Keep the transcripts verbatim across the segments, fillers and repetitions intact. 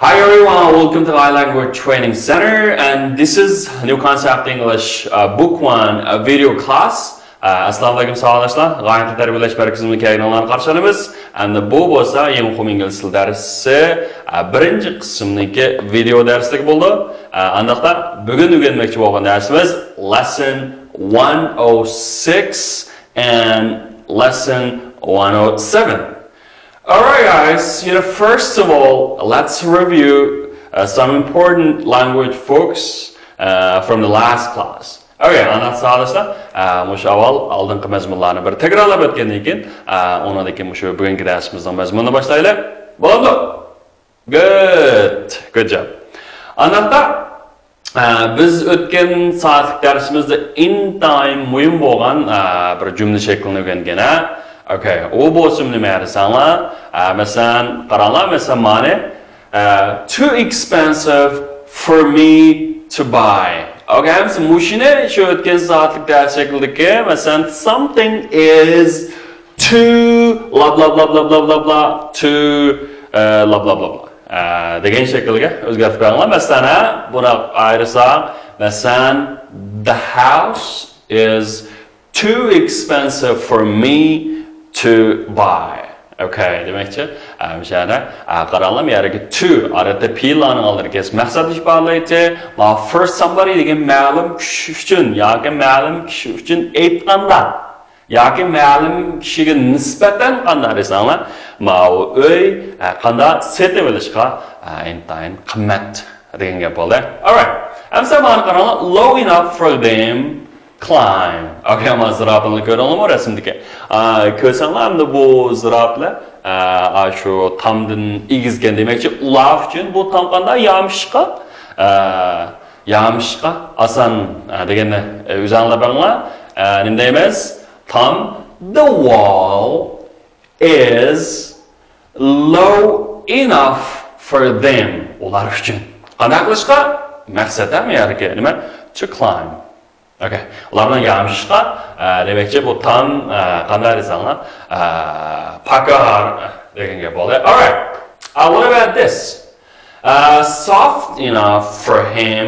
Hi everyone, welcome to iLanguage Training Center, and this is New Concept English, uh, Book One, a video class. ئەسسالامۇ ئەلەيكۇم ساۋاقداشلار. غايەتلىك تەربىيەلەش مەركىزىمىزگە كەلگەنلەرنى قارشى ئالىمىز. ئەمدى بۇ بولسا يېڭى قۇم ئىنگلىز تىلى دەرسى، ئە، بىرىنچى قىسىمنىڭكى ۋىدېئو دەرسلىكى بولىدۇ. ئە، ئانداقتا بۈگۈن ئۆگەنمەكچى بولغان دەرسىمىز lesson one oh six and lesson one oh seven. Alright, guys, you know, first of all, let's review uh, some important language books uh, from the last class. Okay, ئانداق ساۋاقداشلار، ئە، مۇشۇ ئاۋۋال ئالدىنقى مەزمۇنلارنى بىر تەكرارلاپ ئۆتكەندىن كېيىن، ئە، ئۇنىڭدىن كېيىن مۇشۇ بۈگۈنكى دەرسىمىزنىڭ مەزمۇنىنى باشلايلى. بولدى. Good. Good job. ئانداقتا، ئە، بىز ئۆتكەن سائەتلىك دەرسىمىزدە ئىنتايىن مۇھىم بولغان، ئە، بىر جۈملە شەكلىنى ئۆگەنگەن، ھە؟ Okay، ئۇ بولسىمۇ نېمە دېسەڭلار؟ ئە، مەسىلەن، قاراڭلار، مەسىلەن، مانى، ئە، too expensive for me to buy. Okay، ئەمسە مۇشۇنى شۇ ئۆتكەن سائەتلىك دەرس شەكلىدىكى، مەسىلەن، something is too blah blah blah blah blah blah blah to ئە، blah blah blah blah ئە، دېگەن شەكىلگە ئۆزگەرتىپ بېرىڭلار. مەسىلەن، ھە، بۇنى ئايرىساق، مەسىلەن، the house is too expensive for me to buy. Okay، دېمەكچى، ئە، مۇشۇ يەردە، ئە، قاراڭلار، بۇ يەردىكى to ئادەتتە پېئىللارنىڭ ئالدىدا كەلسە مەقسەتنى ئىپادىلەيدۇ. مانا for somebody دېگەن مەلۇم كىشى ئۈچۈن ياكى مەلۇم كىشى ئۈچۈن ئېيتقاندا، ياكى مەلۇم كىشىگە نىسبەتەن قانداق دېسەڭلار، ماۋۇ ئۆي، ئە، قانداق سېتىۋېلىشقا، ئە، ئىنتايىن قىممەت دېگەن گەپ بولدى. Alright. ئەمسە مانا قاراڭلار، low enough for them climb. Okay، مانا زىراپىلارنى كۆردۈڭلارمۇ رەسىمدىكى؟ ئە، كۆرسەڭلار ئەمدى بۇ زىراپىلار، ئە، ئا، شۇ تامدىن ئېگىزكەن دېمەكچى، ئۇلار ئۈچۈن بۇ تام قانداق يامىشقا، ئە، يامىشقا ئاسان، ئە، دېگەننى، ئە، ئۆزۈڭلار بىلىڭلار. ئە، نېمە دەيمىز؟ تام، the wall is low enough for them. ئۇلار ئۈچۈن. قانداق قىلىشقا؟ مەقسەت ھەم يەردىكى نېمە؟ To climb. Okay. ئۇلارنىڭ يامىشىشقا، ئە، دېمەكچى، بۇ تام، ئە، قانداق دېسەڭلار، ئە، پاكار دېگەن گەپ بولدى. Alright. Uh, what about this? Uh, soft enough for him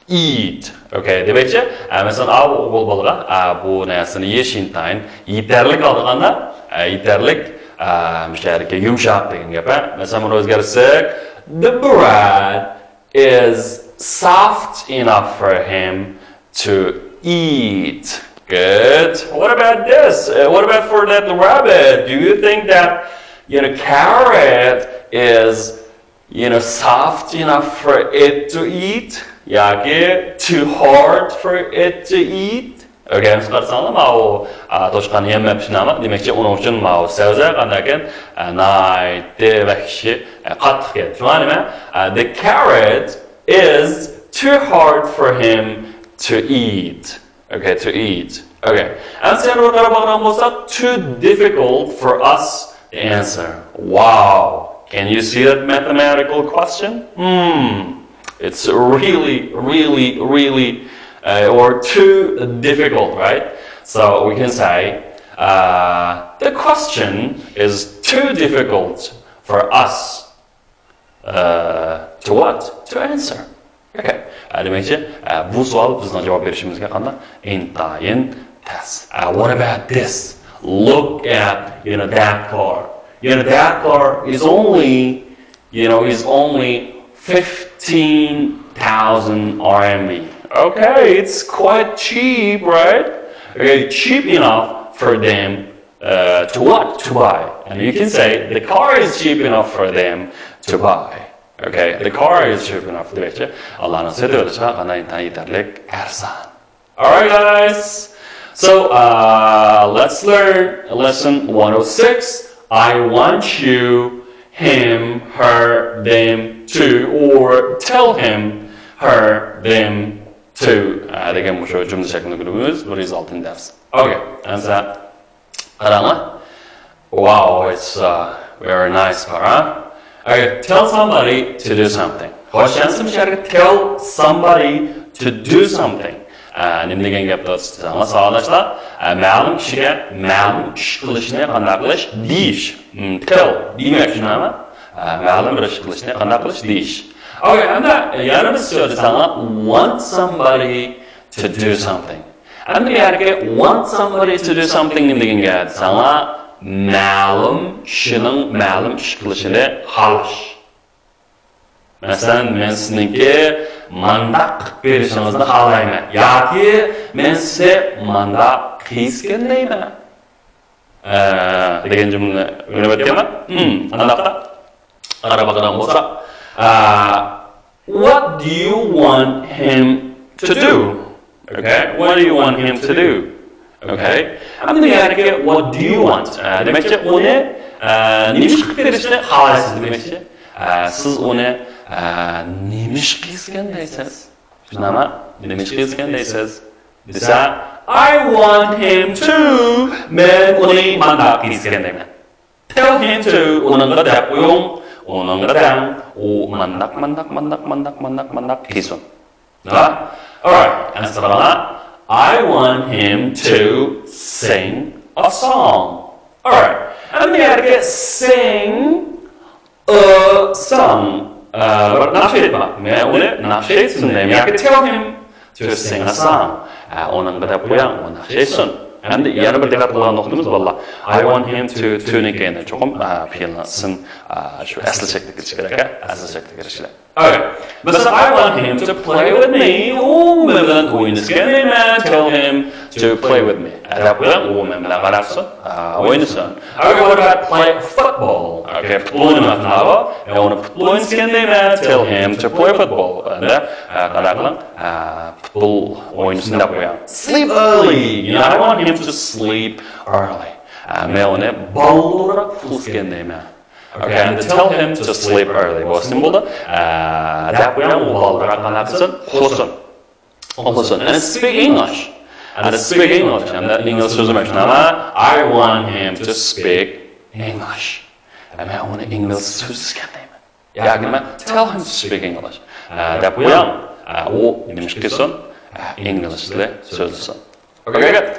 eat. Okay، دېمەكچى، ئە، مەسىلەن، ئاۋۇ ئوغۇل بالىغا، ئە، بۇ نەرسىنى يېيىش ئىنتايىن يېتەرلىك ئالدىغاندا، ئە، يېتەرلىك، ئە، مۇشۇ يەردىكى يۇمشاق دېگەن گەپ، ھە؟ مەسىلەن، بۇنى ئۆزگەرتسەك، the bread is soft enough for him to eat. Good. What about this? Uh, what about for that rabbit? Do you think that, you know, carrot is you know, soft enough for it to eat ياكى too hard for it to eat. Okay، ئەمسە قارىساڭلار، ماۋۇ، ئا، توشقان يەم مەپشىنامە، دېمەكچى، ئۇنىڭ ئۈچۈن ماۋۇ سەۋزە قانداقكەن، ئا، ناھايىتى ۋەھشىي، ئا، قاتتىق ئىكەن. شۇڭا نېمە؟ ئا، the carrot is too hard for him to eat. Okay, to eat. Okay. ئەمسە يەنە بىر قاراپ باقىدىغان بولساق، too difficult for us to answer. Wow. Can you see that mathematical question? Hmm. It's really, really, really, uh, or too difficult, right? So we can say, uh, the question is too difficult for us. Uh, to what? To answer. Okay. ئە، دېمەكچى، ئە، بۇ سوئال بىزنىڭ جاۋاب بېرىشىمىزگە قانداق؟ ئىنتايىن تەس. ئە، what about this? Look at, you know, that car. You know, that car is only, you know, is only fifteen thousand R M B. Okay, it's quite cheap, right? Okay, cheap enough for them uh, to what? To buy. And you can say, the car is cheap enough for them to buy. Okay, the car is cheap enough. دېمەكچى، ئۇلارنىڭ سېتىۋېلىشىغا قانداق يېتەرلىك ئەرزان. Alright, guys. So, uh, let's learn lesson one oh six. I want you, him, her, them to, or tell him, her, them to. ئە، دېگەن مۇشۇ جۈملە شەكلىنى ئۆگىنىمىز بىر يۈز ئالتىنچى دەرس. Okay, ئەمسە قاراڭلار. Wow, it's a very nice car, huh? Okay, tell somebody to do something. خوش، ئەمسە مۇشۇ يەرگە tell somebody to do something. ئە، نېمە دېگەن گەپ دەيسىلەر، ساۋاقداشلار؟ ئە، مەلۇم كىشىگە مەلۇم ئىش قىلىشنى قانداق قىلىش؟ دېيىش. Hmm, tell. دېمەك، شۇنداقمۇ؟ مەلۇم بىر ئىش قىلىشنى قانداق قىلىش؟ دېيىش. ئوكەي، ئەمدى يەنە بىر سۆزدە ساڭا want somebody to do something. ئەمدى بۇ يەردىكى want somebody to do something دېگەن گەپ ساڭا مەلۇم كىشىنىڭ مەلۇم ئىش قىلىشىنى خالاش. مەسىلەن، مەن سىزنىڭكى مانداق قىلىپ بېرىشىڭىزنى خالايمەن ياكى مەن سىزنى مانداق قىلسىكەن دەيمەن. ئە، دېگەن جۈملىنى ئۆگىنىۋەتكەنمەن. ھىم، ئانداقتا قاراپ باقىدىغان بولساق، ئە، what do you want him to do? Okay, what do you want him to do? Okay. ئەمدى يەنىكى what do you want? ئە، دېمەكچى، ئۇنى، ئە، نېمە ئىش قىلىپ بېرىشنى خالايسىز دېمەكچى. ئە، سىز ئۇنى، ئە، نېمە ئىش قىلسىكەن دەيسىز. شۇنداقمۇ؟ نېمە ئىش قىلسىكەن دەيسىز. دېسە، I want him to، مەن ئۇنى مانداق قىلسىكەن دەيمەن. Tell him to، ئۇنىڭغا دەپ قويۇڭ، ئۇنىڭغا دەڭ، ئۇ مانداق، مانداق، مانداق، مانداق، مانداق، مانداق قىلسۇن. ھە؟ Alright، ئەمسە قاراڭلار. I want him to sing a song. Alright. ئەمدى يەردىكى sing a song. ئە، بىر ناخشا ئېيتما. مەن ئۇنى ناخشا ئېيتسۇن دەيمەن. ياكى tell him to sing a song. ئە، ئۇنىڭغا دەپ قوياڭ، ئۇ ناخشا ئېيتسۇن. ئەمدى يەنە بىر دىققەت قىلغان نۇقتىمىز، بالىلار. I want him to، to نىڭ كەينىدە چوقۇم، ئە، پېئىلنىڭ ئىسىم، ئە، شۇ ئەسلى شەكلىگە كىرىشى كېرەك، ئە، ئەسلى شەكلىگە كىرىشى كېرەك. ئوكەي. مەسىلەن، I want him to play with me. ئۇ مەن بىلەن ئوينىسىكەن دەيمەن. Tell him to play with me. ئە، دەپ قويۇڭ، ئۇ مەن بىلەن قانداق قىلسۇن؟ ئە، ئوينىسۇن. Okay, what about play football? ئوكەي، پۇتبول ئوينىماقچى. مەن ئۇنى پۇتبول ئوينىسىكەن دەيمەن. Tell him to play football. ئەمدى، ئە، قانداق قىلىڭ؟ ئە، پۇتبول ئوينىسۇن دەپ قويۇڭ. Sleep early. You know, I want him to sleep early. ئە، مەن ئۇنى بالدۇرراق ئۇخلىسىكەن دەيمەن. Okay, and tell him to sleep early. بولسىمۇ بولدى. ئە، دەپ قويۇڭ، ئۇ بالدۇرراق قانداق قىلسۇن؟ ئۇخلىسۇن. ئۇخلىسۇن. And speak English. And speak English. ھەمدە ئىنگلىز سۆزلىمە. شۇنداقمۇ؟ I want him to speak English. ئە، مەن ئۇنى ئىنگلىز سۆزلىسىكەن دەيمەن. ياكى مەن tell him to speak English. ئە، دەپ قويۇڭ. ئە، ئۇ نېمە ئىش قىلسۇن؟ ئە، ئىنگلىز تىلى سۆزلىسۇن. Okay, good.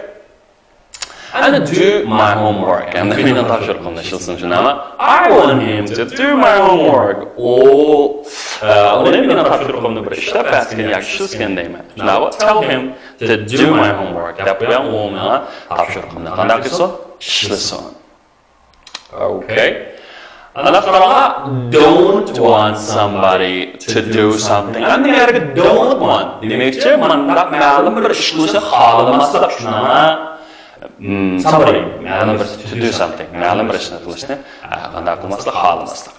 And do my homework. ئەمدى مېنىڭ تاپشۇرۇقۇمنى ئىشلىسۇن، شۇنداقمۇ؟ I want him to do my homework. ئۇ، ئە، ئۇنى مېنىڭ تاپشۇرۇقۇمنى بىر ئىشلەپ بەرسىكەن ياكى ئىشلىسىكەن دەيمەن. شۇنداقمۇ؟ Tell him to do my homework. دەپ قويۇڭ، ئۇ ماڭا تاپشۇرۇقۇمنى قانداق قىلسۇن؟ ئىشلىسۇن. Okay. ئانداق قاراڭلار، don't want somebody to do something. ئەمدى يەردە don't want دېمەكچى، مانداق مەلۇم بىر ئىش قىلىشنى خالىماسلىق، شۇنداقمۇ؟ Hmm, somebody، مەلۇم بىر to do something، مەلۇم بىر ئىشنى قىلىشنى، ئە، قانداق قىلماسلىق، خالىماسلىق.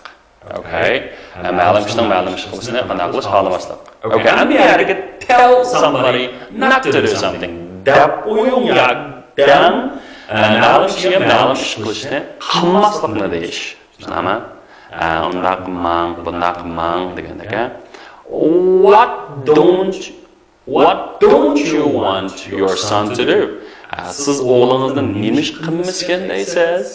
Okay. ئە، مەلۇم ئىشنىڭ مەلۇم ئىش قىلىشنى قانداق قىلىش، خالىماسلىق. Okay، ئەمدى يەردىكى tell somebody not to do something. دەپ قويۇڭ يا دەڭ، ئە، مەلۇم كىشىگە مەلۇم ئىش قىلىشنى قىلماسلىقنى دېيىش. شۇنداقمۇ؟ ئە، ئۇنداق قىلماڭ، بۇنداق قىلماڭ دېگەندەك، ھە؟ What don't، what don't you want your son to do? ئە، سىز ئوغلىڭىزنى نېمە ئىش قىلمىسىكەن دەيسىز؟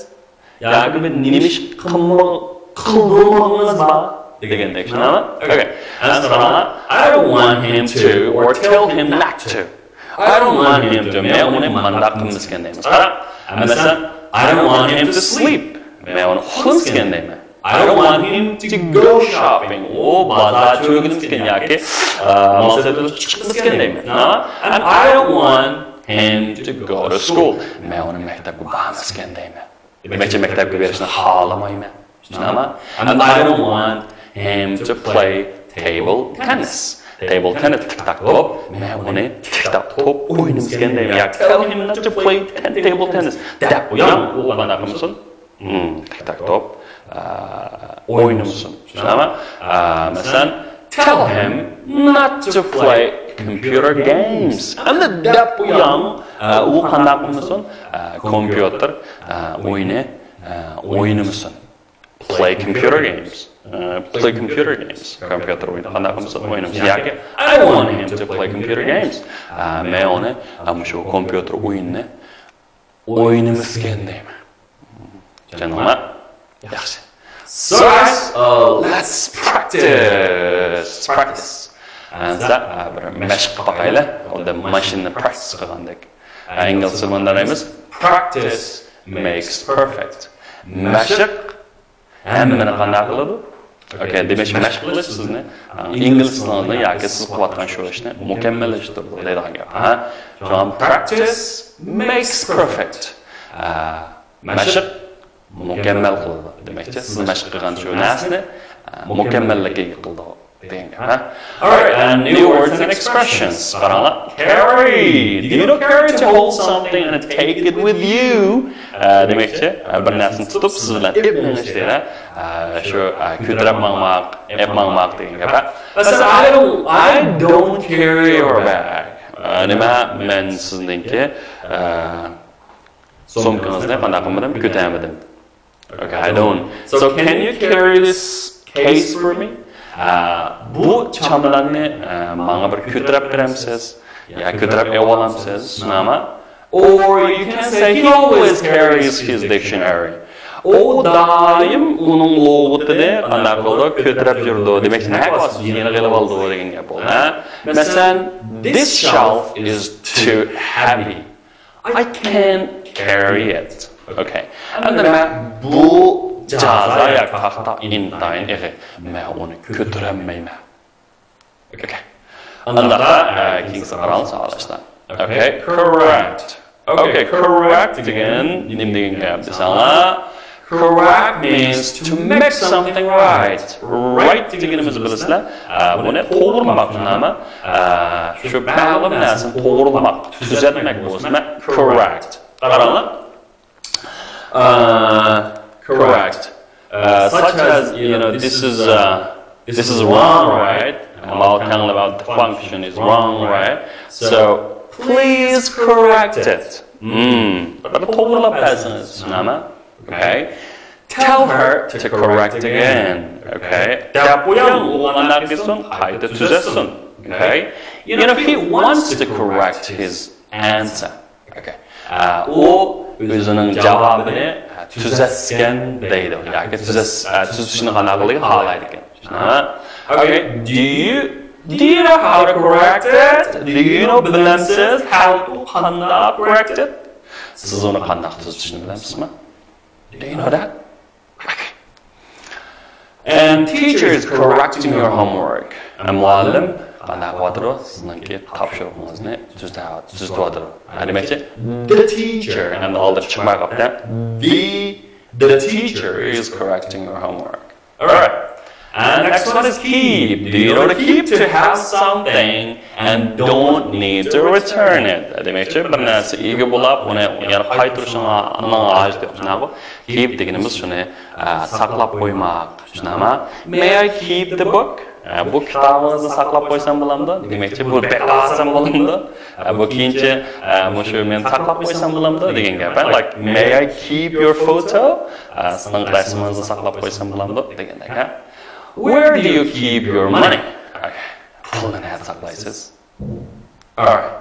ياكى بىر نېمە ئىش قىلما-، قىلدۇرمىغىڭىز بار دېگەندەك، شۇنداقمۇ؟ Okay. ئەمسە قاراڭلار، I don't want him to or tell him not to. I don't want him to. مەن ئۇنى مانداق قىلمىسىكەن دەيمىز. قاراڭ، مەسىلەن، I don't want him to sleep. مەن ئۇنى ئۇخلىمىسىكەن دەيمەن. I don't want him to go shopping. ئۇ بازار چۆگىلىمىسىكەن ياكى، ئە، مال سېتىۋېلىشقا چىقمىسىكەن دەيمەن. And I don't want him to go to school. مەن ئۇنى مەكتەپكە بارمىسىكەن دەيمەن. دېمەكچى، مەكتەپكە بېرىشنى خالىمايمەن. شۇنداقمۇ؟ And I don't want him to play table tennis. Table tennis، تىك تاك توپ. مەن ئۇنى تىك تاك توپ ئوينىمىسىكەن دەيمەن. ياكى tell him not to play ten-، table tennis. دەپ قويۇڭ، ئۇ قانداق قىلمىسۇن؟ Hmm، تىك تاك توپ، ئە، ئوينىمىسۇن. شۇنداقمۇ؟ ئە، مەسىلەن، tell him not to play computer games. ئەمدى دەپ قويۇڭ، ئە، ئۇ قانداق قىلمىسۇن؟ ئە، كومپيۇتېر، ئە، ئويۇنى، ئە، ئوينىمىسۇن. Play computer games. ئە، play computer games. كومپيۇتېر ئويۇنى قانداق قىلمىسۇن، ئوينىمىسۇن. ياكى I want him to play computer games. ئە، مەن ئۇنى، ئە، مۇشۇ كومپيۇتېر ئويۇنىنى ئوينىمىسىكەن دەيمەن. چۈشەندىڭلار؟ ياخشى. So guys, uh, let's practice. Practice. ئەمسە، ئە، بىر مەشىق قىلىپ باقايلى. خۇددى ماشىنىنى practice قىلغاندەك. ئە، ئىنگلىزچە مۇنداق دەيمىز. Practice makes perfect. مەشىق ھەممىنى قانداق قىلىدۇ؟ ئوكەي، دېمەك، مەشىق قىلىش سىزنى ئىنگلىز تىلىڭىزنى ياكى سىز قىلىۋاتقان شۇ ئىشنى مۇكەممەللەشتۈرىدۇ دەيدىغان گەپ. ھە؟ شۇڭا practice makes perfect. مەشىق مۇكەممەل قىلىدۇ. دېمەكچى، سىز مەشىق قىلغان شۇ نەرسىنى مۇكەممەللىككە ئىگە قىلىدۇ دېگەن گەپ. ھە؟ Alright, and new words and expressions. قاراڭلار. Carry. Do you know carry to hold something and take it with you? دېمەكچى، بىر نەرسىنى تۇتۇپ سىز بىلەن ئېلىپ مېڭىش دېگەن، شۇ كۆتۈرۈپ ماڭماق، ئېلىپ ماڭماق دېگەن گەپ. مەسىلەن، I don't, I don't carry your bag. نېمە، مەن سىزنىڭكى سومكىڭىزنى قانداق قىلمىدىم؟ كۆتەرمىدىم. Okay, I don't. So can you carry this case for me? بۇ چامىلارنى ماڭا بىر كۆتۈرۈپ بېرەمسىز؟ يا كۆتۈرۈپ ئېلىۋالامسىز؟ شۇنداقمۇ؟ Or you can say he always carries his dictionary. ئۇ دائىم ئۇنىڭ لۇغىتىنى قانداق قىلىدۇ؟ كۆتۈرۈپ يۈرىدۇ. دېمەك، نەگە بارسا يېنىغا ئېلىۋالىدۇ دېگەن گەپ بولدى. ھە؟ مەسىلەن، this shelf is too heavy. I can't carry it. Okay. ئەمدى مەن بۇ جازا ياكى تاختا ئىنتايىن ئېغىر. مەن ئۇنى كۆتۈرەلمەيمەن. Okay. ئانداقتا كېيىنكىسىنى قاراڭلار ساۋاقداشلار. Okay, correct. Okay, correct دېگەن نېمە دېگەن گەپ دېسەڭلار، correct means to make something right. Right دېگىنىمىز بىلىسىلەر، بۇنى توغرىلىماق، شۇنداقمۇ؟ شۇ مەلۇم نەرسىنى توغرىلىماق، تۈزەتمەك بولسا correct. قاراڭلار. Correct. Such as, you know, this is, this is wrong, right? ماۋۇ the function is wrong, right? So, please correct it. بىر توغرىلاپ بەرسىڭىز، شۇنداقمۇ؟ Okay. Tell her to correct again. Okay. دەپ قويۇڭ، ئۇ قانداق قىلسۇن؟ قايتا تۈزەتسۇن. Okay. You know, he wants to correct his answer. Okay. ئۇ ئۆزىنىڭ جاۋابىنى تۈزەتسىكەن دەيدۇ. ياكى تۈزەت-، تۈزىتىشنى قانداق قىلىدىكەن؟ خالايدىكەن. Okay. Do you, do you know how to correct it? Do you know, بىلەمسىز؟ How to، قانداق، correct it؟ سىز ئۇنى قانداق تۈزىتىشنى بىلەمسىزمۇ؟ Do you know that? And teacher is correcting your homework. مۇئەللىم قانداق قىلىۋاتىدۇ؟ سىزنىڭكى تاپشۇرۇقىڭىزنى تۈزىتىۋاتىدۇ. نېمە دېمەكچى؟ The teacher. ئەمدى ئالدىراپ چىقماي قاپتۇ. The, the teacher is correcting your homework. Alright. And next one is keep. Do you know to keep? To have something and don't need to return it. دېمەكچى، بىر نەرسىگە ئىگە بولۇپ، ئۇنى يەنە قايتۇرۇشىڭىزنىڭ ھاجىتى يوق. شۇنداقمۇ؟ Keep دېگىنىمىز شۇنى، ئە، ساقلاپ قويماق. شۇنداقمۇ؟ May I keep the book? ئە، بۇ كىتابىڭىزنى ساقلاپ قويسام بولامدۇ؟ دېمەكچى، بۇ بەك ئالسام بولامدۇ؟ ئە، بۇ كېيىنچە، ئە، مۇشۇ مەن ساقلاپ قويسام بولامدۇ دېگەن گەپ. Like, may I keep your photo? ئە، سىزنىڭ رەسىمىڭىزنى ساقلاپ قويسام بولامدۇ دېگەندەك. Where do you keep your money? Okay. پۇلنى نەدە ساقلايسىز؟ Alright.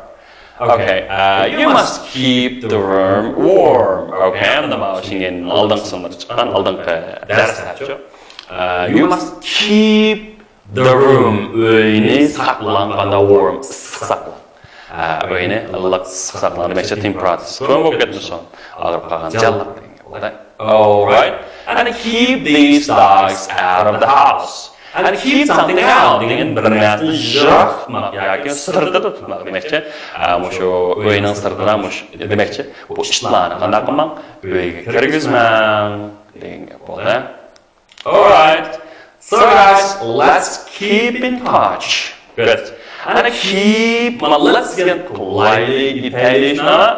Okay. Uh, you must keep the room warm. Okay. ئەمدى ماۋۇ شۇنىڭ ئالدىنقى سىنىپتا چىققان ئالدىنقى دەرسلەرچۇ. Uh, you must keep the room. ئۆينى ساقلاڭ، قانداق، warm، ئىسسىق ساقلاڭ. ئە، ئۆينى ئىللىق ئىسسىق ساقلاڭ دېمەكچى، تېمپېراتۇرىسى تۆۋەن بولۇپ كەتمىسۇن. ئاغرىپ قالغان جانلار دېگەن گەپ بولدى. Alright. And keep these dogs out of the house. And keep something out دېگەن بىر نەرسىنى يىراق تۇتماق ياكى سىرتىدا تۇتماق دېمەكچى. ئە، مۇشۇ ئۆينىڭ سىرتىدا مۇشۇ دېمەكچى. بۇ ئىتلارنى قانداق قىلماڭ؟ ئۆيگە كىرگۈزمەڭ دېگەن گەپ بولدى. Alright. So guys, let's keep in touch. Good. ئەنە keep، مانا let's دېگەن توغرىلايلى، ئېيتايلى شۇنداقمۇ؟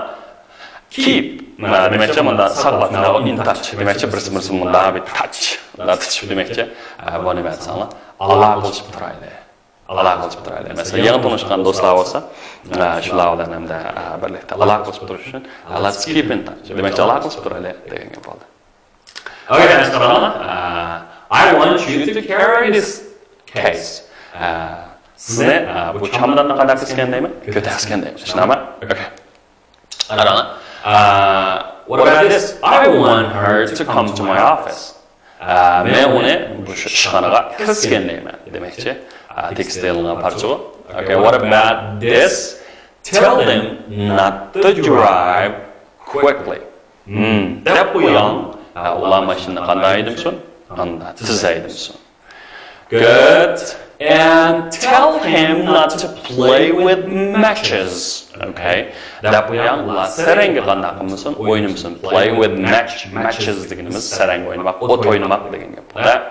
Keep. مانا دېمەكچى، مۇنداق ساقلاپ، مۇنداق in touch. دېمەكچى، بىرسى بىرسى مۇنداق بىر touch. مۇنداق تۇتۇش دېمەكچى. ئە، بۇنى بەرسەڭلار، ئالاقىلىشىپ تۇرايلى. ئالاقىلىشىپ تۇرايلى. مەسىلەن، يېڭى تونۇشقان دوستلار بولسا، ئە، شۇلار بىلەن ھەمدە، ئە، بىرلىكتە ئالاقىلىشىپ تۇرۇش ئۈچۈن، ئە، let's keep in touch. دېمەكچى، ئالاقىلىشىپ تۇرايلى دېگەن گەپ بولدى. Okay, guys، قاراڭلار. Uh, I want you to carry this case. Uh, سىزنى، uh، بۇ چاماداننى قانداق قىلسىكەن دەيمەن؟ كۆتەرسىكەن دەيمەن. شۇنداقمۇ؟ Okay. قاراڭلار. Uh, what about this? I want her to come to my office. Uh، مەن ئۇنى بۇ شۇ ئىشخانىغا كىرسىكەن دەيمەن. دېمەكچى، uh، تېكىستتە يېزىلغان پارچىغۇ. Okay, what about this? Tell them not to drive quickly. دەپ قويۇڭ، ئۇلار ماشىنىنى قانداق ھەيدىمىسۇن؟ قانداق تىز ھەيدىمىسۇن. Good. And tell him not to play with matches. Okay. دەپ قويۇڭلار، سەرەڭگە قانداق قىلمىسۇن، ئوينىمىسۇن. Play with match. Matches دېگىنىمىز سەرەڭگە ئوينىماق، ئوت ئوينىماق دېگەن گەپ.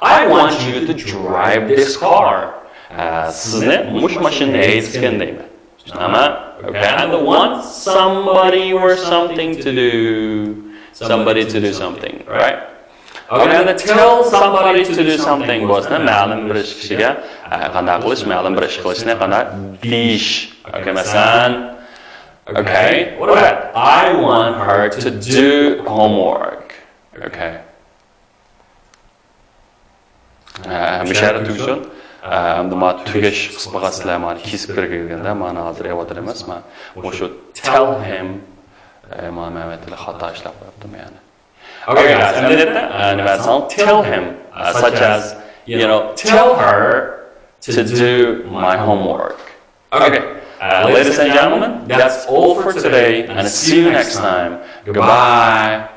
I want you to drive this car. ئە، سىزنى مۇش ماشىنىنى ھەيدىسىكەن دەيمەن. ئەمما، okay, and want somebody or something to do. Somebody to do something, right? Okay, and tell somebody to do something بولسا، مەلۇم بىر ئىش كىشىگە، ئە، قانداق قىلىش، مەلۇم بىر ئىش قىلىشنى قانداق دېيىش. Okay، مەسىلەن، okay, what about I want her to do homework. Okay. ھە، مۇشۇ يەردە تۈگىسۇن. ئەمدى ما تۈگەش قىسمىغا سىلەر مانا كېسىپ كىرگەندە، مانا ھازىر ئەۋاتىدۇ ئەمەس، ما مۇشۇ tell him، ئە، ما مەمەت خاتا ئىشلەپ قويۇپتىم يەنى. Okay, guys, ئەمدى، ئە، نېمە دېسەڭ، tell him، ئە، such as, you know, tell her to do my homework. Okay, uh, ladies and gentlemen, that's all for today, and see you next time. Goodbye.